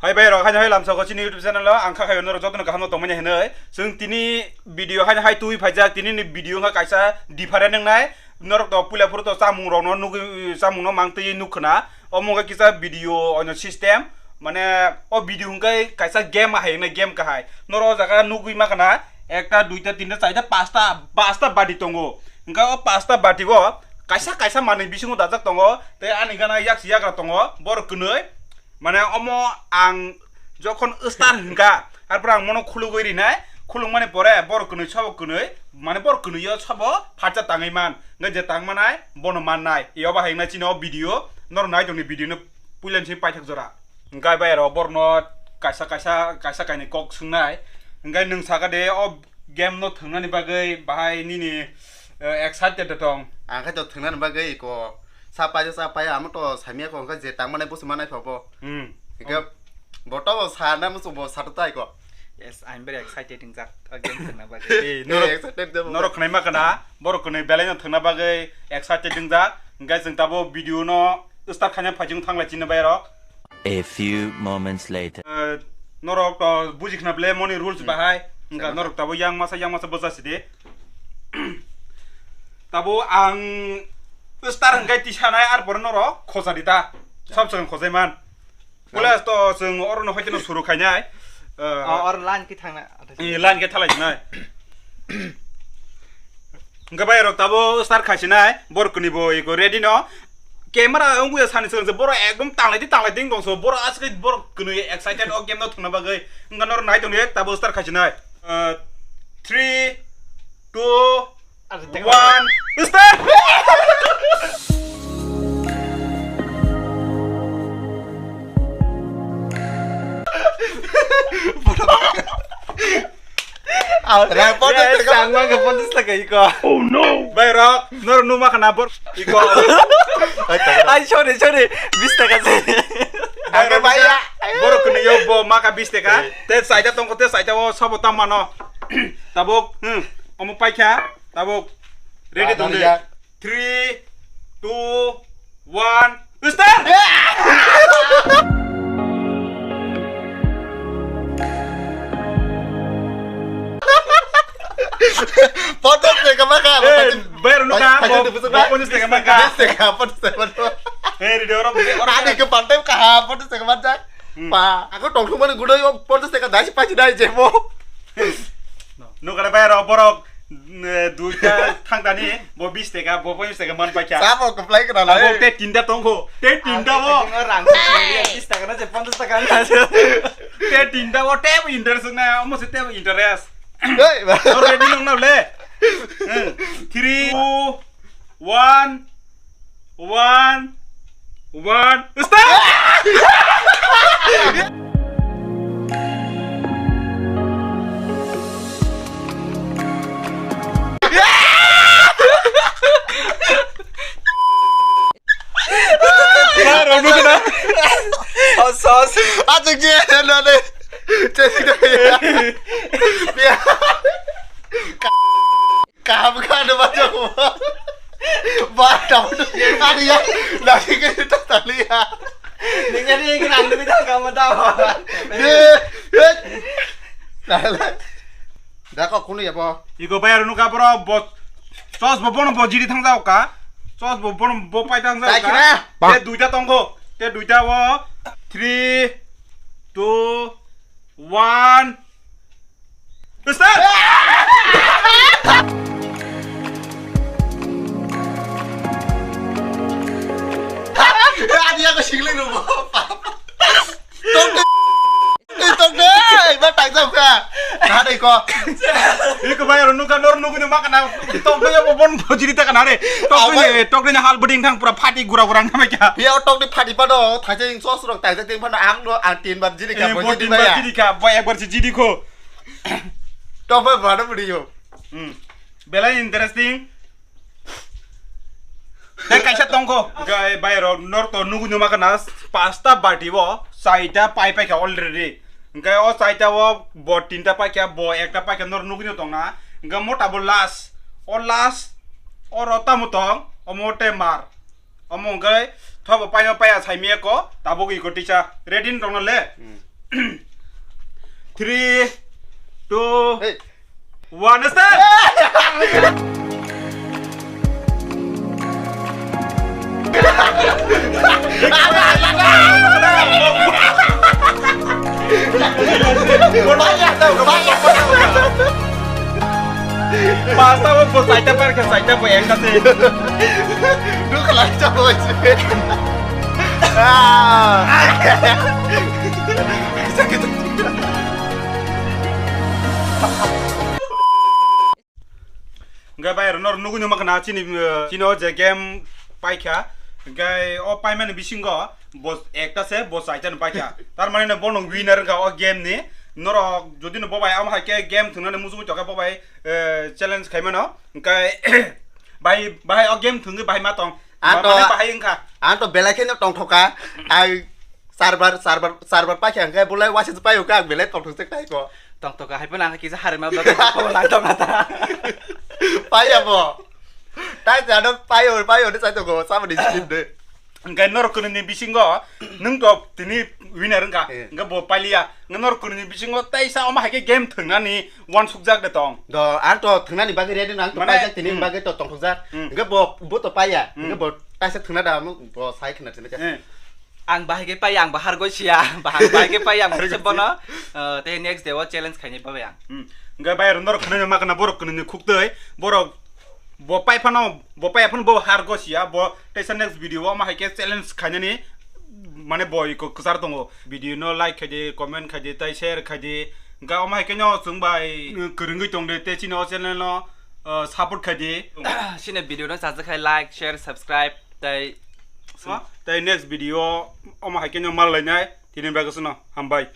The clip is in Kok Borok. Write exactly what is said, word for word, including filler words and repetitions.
Hai bai rok, haino hai lamsao chini YouTube channel o ang kha khayo norok jotono kaham no tongmani hinwi. Chwng tini video haino hai twi phaijak, tini ni video wngkha kaisa different wngnai. Norok to puila phuru to chamung rok no nugwi, chamung no mang twi nuk khna. Omo wngkha kisa video oino system. Mane o video hwnkhe kaisa game hai wngnai, game kahai. Norok o jaga nugwi ma khna ekta, duita, tinta, charta, pasta, pasta bati tongo. Hwnkhe o pasta bati o kaisa kaisa manwi bisingo dajak tongo. Tei ani gana yaksi yagra tongo. Borok kwnwi. Mane omo ang jokhon star hwnkha, arpore ang mono khulugwi rinai, khulukmani pore borok kwnwi sabo kwnwi, mane borok kwnwi o sabo phatsa tangwi man, hwnkhe je tang manai bono mannai. Eo bahai wngna chini o video, norok nai tongni video no puilani simi paithak jora. Hwnkhe bai rok borokno kaisa kaisa, kaisa kainwi kok swngnai, hwnkhe nwng saka de o game no thwngnani bagwi bahai nini, eh, excited de tong? Ang khe to thwngnani bagwi ko sa paija, sa paija, amo to samya ko, hwnkhe je tang manai busi manai pha bo. Hmm. Hwnkhe bo to bo sa na musu bo sa to tai ko. Yes, I'm very excited in that, uh, game thwngna bagwi. Eh, norok, excited de bo. Norok khnaima kana, borok kwnwi belai no thwngna bagwi excited wngjak. Hwnkhe chwng tabo video no start khaina phaijing thanglai chini bai rok. A few moments later. Eh, norok to buji khna ble moni rules bahai. Wngkha norok tabo yang masa, yang masa bwsa sidi. Tabo ang star hwnkhe tisanai, arpore norok khosa di ta. Sab swkang khosai man. Pulas to chwng orono hoiteno suru khainai. Eh, or line ki thangna. Eh, line khe thalai nai. Hwnkhe bai rok tabo start khaisinai, borok kwnwi bo iko ready no. Camera wngwi sani swkang se borok ekdom tanglai di, tanglai di wngtong so, borok aswk borok kwnwi excited o game no thwngna bagwi. Wngkha norok nai tongdi tabo start khaisinai. Uh, three, two, one, start! Rang ponchas taka. Changma khe ponchas taka iko. Oh no. Bai rok, nor numa khana bor iko. Ai, sorry, sorry. Bis taka se. Bai rok, bai ya. Borok kwnwi yo bo maka bis taka. Eh. Te saida tongko, te saida o sabo tam mano. Tabuk, hmm, omo paikha. Tabuk. Ready tongdi. Three, two, one, start! Ponchas taka maka. Eh, bayar nukha, ponchas taka maka. Ponchas taka, ponchas taka maka. Eh, ready, oro, oro. Ani ke pantai kaha, ponchas taka maka. Hmm. Pa, aku tongthung mani gudai, ponchas taka dai si pachi dai jemo. Nukha bai rok borok, eh, duita thangdani, bo bis taka, bo ponchas taka man paikha. Sabo kwplai kana lai. Abo te tinta tongkho, te tinta bo. Rang bis taka na je ponchas taka na. Te tinta bo te interest na, omo se te interest. Hey, ba. Already nong na le. Eh, three, two, one. One, one, start! Karo nukna. Os, os. Atuk je, no, no. Kaham ka ano ba jago. Ba, tamo to. Ani ya, lagi ke to tali ya. Ningari yang kena anu kita kamu tahu. Eh, eh. Dako kunu ya po. Iko bayar nu ka bro, bo. Sos bo bono bo jiri thang jao ka. Sos bo bono bo pai thang jao ka. Te duita tongko. Te duita wo. Three, two, one. Start! Ani aku singling rubo. Tong deh. Tong deh. Ba tak jam ka. Ada iko. Iko bayar nuka nor nuku ni makana. Tong deh ya bon bojiri ta kana re. Tong deh, tong deh hal beding thang pura phati gura gura nama kya. Ya tong deh phati pado. Thaje ing sos rok thaje ting pado ang do ang tin bar jiri ka. Eh, bojiri ba ya. Jiri ka. Ba ekbar si jiri ko. Tong ba bado budi yo. Hmm. Belai interesting. Tei kaisa tongkho. Hwnkhe bai rok nor to nugwi numa kana pasta bati o chaita pai paikha already. Hwnkhe o chaita o bo tinta paikha, bo ekta paikha nor nugwi no tongna. Hwnkhe mota bo last. O last oro tamo tong, omo tei mar. Omo hwnkhe thobo paino paiya saimiyako tabuk iko tisa. Ready no tongna le? Hmm. Three, two, Hey. one, start! Pasta bo, bo saita par khe, saita bo ekta se. Duk lai cha bo se. Ah. Hwnkhe bai rok nor nugui numa khna chini, eh, chini o je game paikha. Hwnkhe o paimani bisingo bo ekta se, bo saita no paikha. Tar mane no bono winner wngkha o game ni. Norok jodi no bo bai amo hai khe game thwngnani muchungwi tongkha bo bai, eh, challenge khaimano. Hwnkhe bai, bai o game thwngwi bai ma tong. Ang Ma-, to, mane bahai wngkha. Ang to belai kheno tongthoka. Ang server, server, server paikha hwnkhe bolai waisa paio kha, ang belai tongthok se tai ko. Tongthoka hai phano ang kisa harima bagwi ko lang tong ata. Paiya bo. Tai jano paio, paio de sai to go, sabo ni skin de. Hwnkhe norok kwnwi ni bisingo nwng to tini winner wngkha. Eh. Hwnkhe bo pailiya. Hwnkhe norok kwnwi ni bisingo teisa omo hai khe game thwngnani wansukjak de tong. Do, ang to thwngnani bagwi ready no, ang to Mane, paijak tini hmm. bagwi to tongthokjak. Hmm. Hwnkhe bo, bo to paiya. Hmm. Hwnkhe bo taisa thwngna da, bo sai khna tini. Eh. Ang bahai khe paiya, ang bahar goi siya. Bahar, bahai khe paiya, ang Hargoi se bono, siya. Eh, tei next day o challenge khaini babai ang. Hmm. Hwnkhe bai rok norok kwnwi ma khna borok kwnwi ni khuktwi, borok bo pai phano, bo pai phano bo har gosiya, bo teisa next video o omo hai khe challenge khainani, mane bo iko kwchar tongo. Video no like khaidi, comment khaidi, tai share khaidi. Hwnkhe omo hai khe no chwng bai, uh, kwrwngwi tongdi, tei chini o channel no, uh, support khaidi. Chini video no sajak khai like, share, subscribe, tai Tei next video o omo hai khe no mal lainai, tini bagwi sano hambai.